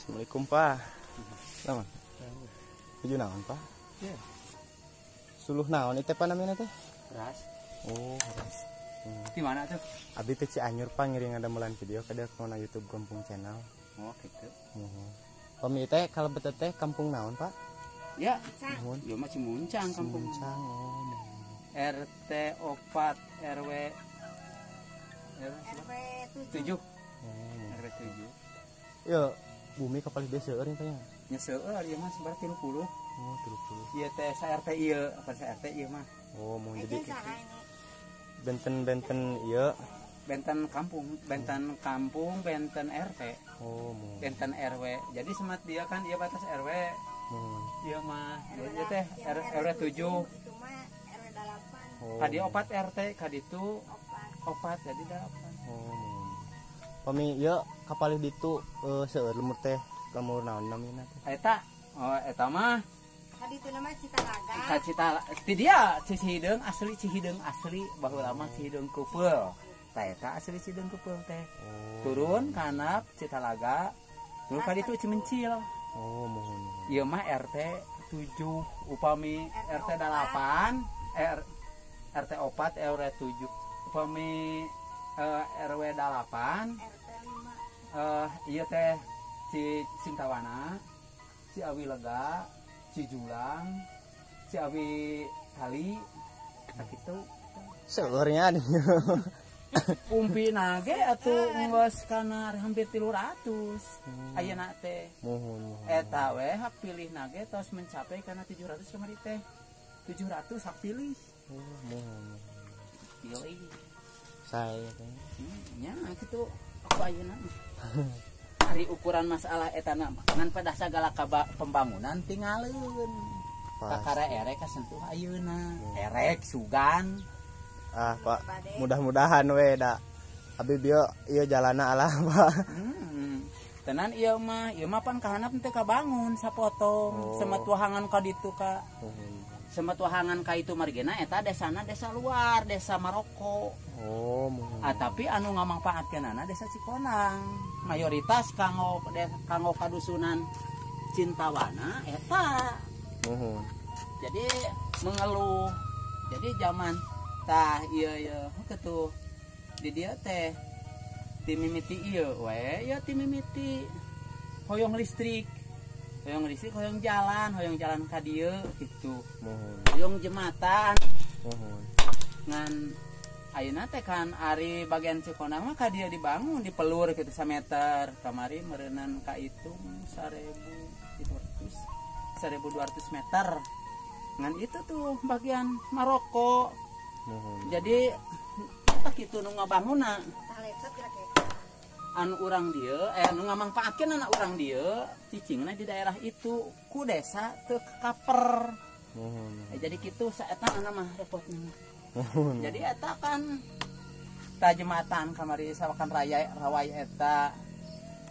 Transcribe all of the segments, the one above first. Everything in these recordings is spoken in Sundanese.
Assalamualaikum, Pak. Naon? Tuju naon, Pak? Iya. Suluh naon itu, Pak, namanya teh? Beras. Oh, beras. Di mana tuh? Abi teh Cianjur, Pak, ngiring ada melan video kada kana YouTube Kampung Channel. Oh, gitu. Muhun. Pami teh kalebet teh kampung naon, Pak? Ya. Muhun. Ya mah Cimuncang kampung. Cimuncang. Oh. RT 4 RW RW 7. 7. Oh. RW 7. Ya, bumi kapalih desa seueur nya, Pak, ya? Nya seueur ieu mah sebar 30. Oh, 30. Ieu teh sa RT ieu, apa sa RT ieu mah. Oh, mau Jadi jadi benten-benten ieu. Benten kampung, benten kampung, benten RT, Oh, mau. Benten RW. Jadi semat dia kan ieu batas RW. Muhun. Ieu mah ieu teh RW 7. Itu mah RW 8. Oh. Ka dieu 4 RT, ka ditu 4. 4 jadi 8. Oh, muhun. Pami ieu kapalih ditu seueur lemur teh, lemur naon namina teh? Eta, oh eta mah Tadi itu nama Citalaga. Ka Cita ti dia Cihideung asli, Cihideung asli baheula mah Cihideung Keupeuh. Tah eta asli Cihideung Keupeuh teh. Oh. Turun kanap Citalaga, turun ka ditu Cimencil. Oh, muhun. Muhun. Ieu mah RT 7, upami RT 8 R RT 4 RW 7, upami RW 8 RT 5. Ieu teh Ci Cintawana, Ciawi Lega, Cijulang, Ciawi Kali, sakitu. Seueurnya. Umpina ge atuh geus kana hampir 300 ayeuna teh. Muhun, muhun. Eta we hak pilih nage tos mencapai kana 700 kamari teh. 700 hak pilih. Oh, muhun. Pilih. Saya teh. Nya kitu aku ayeuna mah. Ari ukuran masalah eta na mah ngan pada sagala kaba pembangunan tingaleun. Kakara erek kasentuh ayeuna. Erek sugan. Ah, Pak, mudah-mudahan we da. Abi bieu ieu jalana alah, Pak. Tenan ieu mah pan kahanap teu kabangun sapotong. Oh. Semet wahangan ka ditu ka. Muhun. Semet wahangan ka itu margina eta desana desa luar, desa Maroko. Oh, muhun. Ah, tapi anu ngamangpaatkeunana desa Cikonang. Mayoritas kanggo kanggo kadusunan Cintawana eta. Muhun. Jadi mengeluh. Jadi zaman tah ieu ieu kitu di dieu teh ti mimiti ieu we ieu ti mimiti hoyong listrik. Hoyong listrik, hoyong jalan ka dieu kitu. Muhun. Hoyong jembatan. Muhun. Ngan ayeuna teh kan ari bagian Cikonang mah ka dieu dibangun dipelur kitu sameter. Kamari meureunan ka itu 1300 1200 meter. Ngan itu tuh bagian Maroko. Muhun. Jadi eta kitu nu ngabangunna. Tah lecet geura ke. Anu urang dieu, anu ngamangpaatkeun anak urang dieu, cicingna di daerah itu ku desa teu kaper. Muhun. Jadi kitu saeta ana mah repotna. Muhun. Jadi eta kan ta jembatan kamari sawakan raya rawai eta.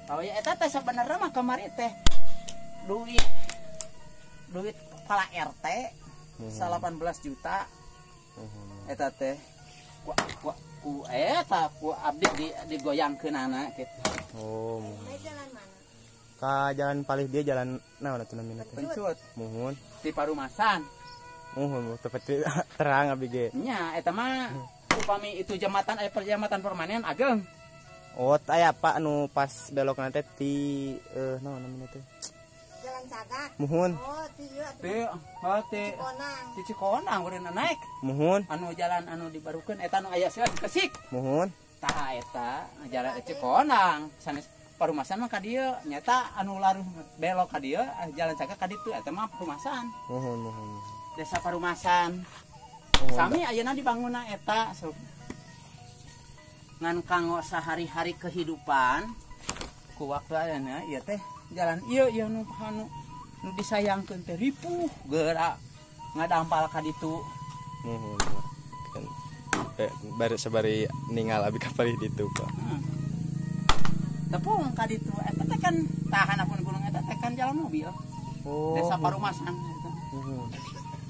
Rawai eta teh sabenerna mah kamari teh duit duit kepala RT Muhun. 18 juta. Muhun. Eta teh ku ku ku eta ku abdi di digoyangkeunana kitu. Oh, muhun. Naik jalan mana? Ka jalan palih dia jalan naon atuh namina teh? Pencut Muhun. di Parumasan. Muhun, tepat terang abi ge. Nya eta mah upami itu jembatan aya perjambatan permanen ageng. Oh, aya Pak anu pas belok teh ti naon namina teh? Jalan Cagak. Muhun. Oh, ti ieu atuh. Ti oh ti Cikonang. Ti Cikonang ureuna naik. Muhun. Anu jalan anu dibarukeun eta anu aya seueur kesik. Muhun. Tah eta jalan Cikonang sanes Parumasan mah ka dieu nyata anu laruh belok ka dieu jalan Cagak ka ditu eta mah Parumasan. Muhun, muhun. Desa Parumasan. Muhun. Sami ayeuna dibangunna eta so. Ngan kanggo sehari-hari kehidupan ku waktu ayeuna ieu teh jalan ieu ieu nu anu nu disayangkeun teh ripuh geura ngadampal ka ditu. Muhun. Kan bari sabari ningal abi kapalih ditu, Pak. Tepung ka ditu eta teh kan tahan apun gunung eta teh kan jalan mobil. Oh. Desa Parumasan eta. Muhun.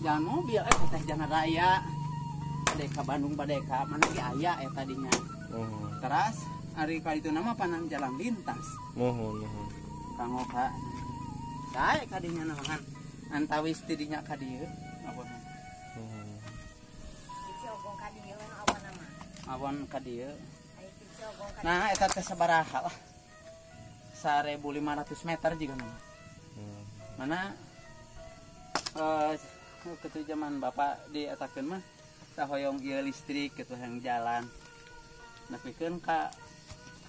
Jalan mobil eta teh jalan raya. Bade ka Bandung bade ka mana ge aya eta dinya. Muhun. Teras ari ka ditu nama panan jalan lintas. Muhun, muhun. Kanggo ka sae kadinya naon antawis ti dinya ka dieu apa. Ti ogong ka dieu awan mah. Awan ka dieu. Nah eta teh sabaraha lah. 1500 meter juga nama. Mana ketu zaman bapak dietakeun mah tah hoyong ieu listrik kitu yang jalan. Nepikeun ka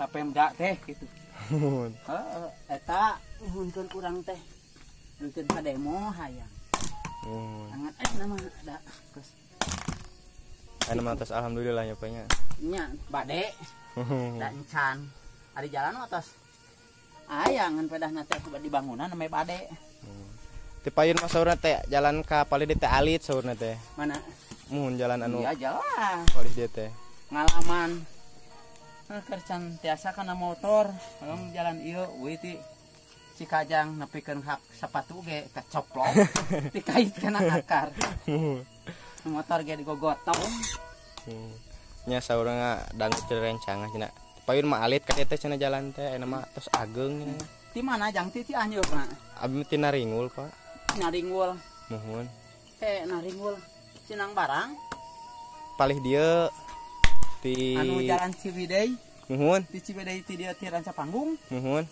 Pemda teh kitu. Heeh, eta nuhunkeun urang teh. Nuhunkeun ka demo hayang. Angan nama da geus. Anu mah tos alhamdulillah nya Pak nya. Nya bade. Da encan. Ari jalan mah tos aya ngan pedahna teh di bangunan namanya bade. Ti payun mah saurna teh jalan ka palih di teh alit saurna teh. Mana? Muhun jalan anu. Iya jalan. Palih dieu teh. Ngalaman. Keur can tiasa kana motor, kalau jalan ieu euy ti Cikajang nepikeun hak sepatu ge kacoplok dikait kana akar. Motor ge digogotong. Nya saurna dangu teu rencangan cenah. Payun mah alit ka teh cenah jalan teh ayeuna mah tos ageng cenah. Ti mana jang ti Cianjurna? Abi mah ti Naringul, Pak. Naringul. Muhun. Naringul. Cinang barang. Palih dieu ti anu jalan Ciwidey. Muhun. Ti Ciwidey ti dieu ti Ranca Panggung. Muhun.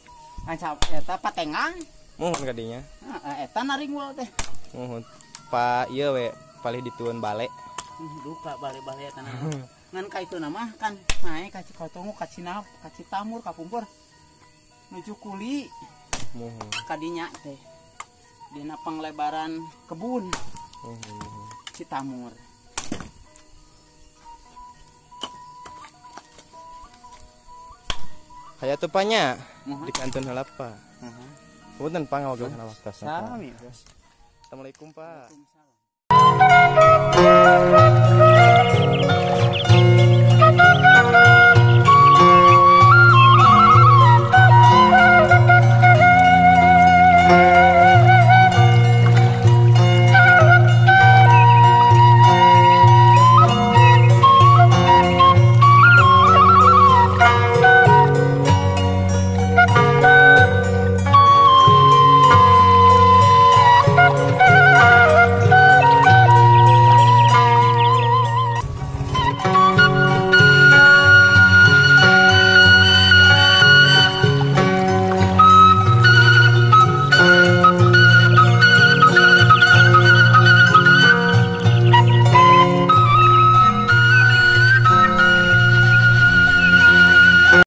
Ranca eta Patengang. Muhun kadinya. Heeh, eta Naringul teh. Muhun. Pa ieu we palih ditueun bale. Duka bale-bale eta na. Ngan ka itu nama kan naik ka Cikotongo, ka Cinap, ka Citamur, ka Pumpur. Nuju kuli. Muhun. Kadinya teh. Dina panglebaran kebun. Muhun. Citamur. Kaya tuh panya Muhun. Di kantun heula Pak. Heeh. Punten Pak ngawagel kana waktosna. Sami. Assalamualaikum Pak. Waalaikumsalam.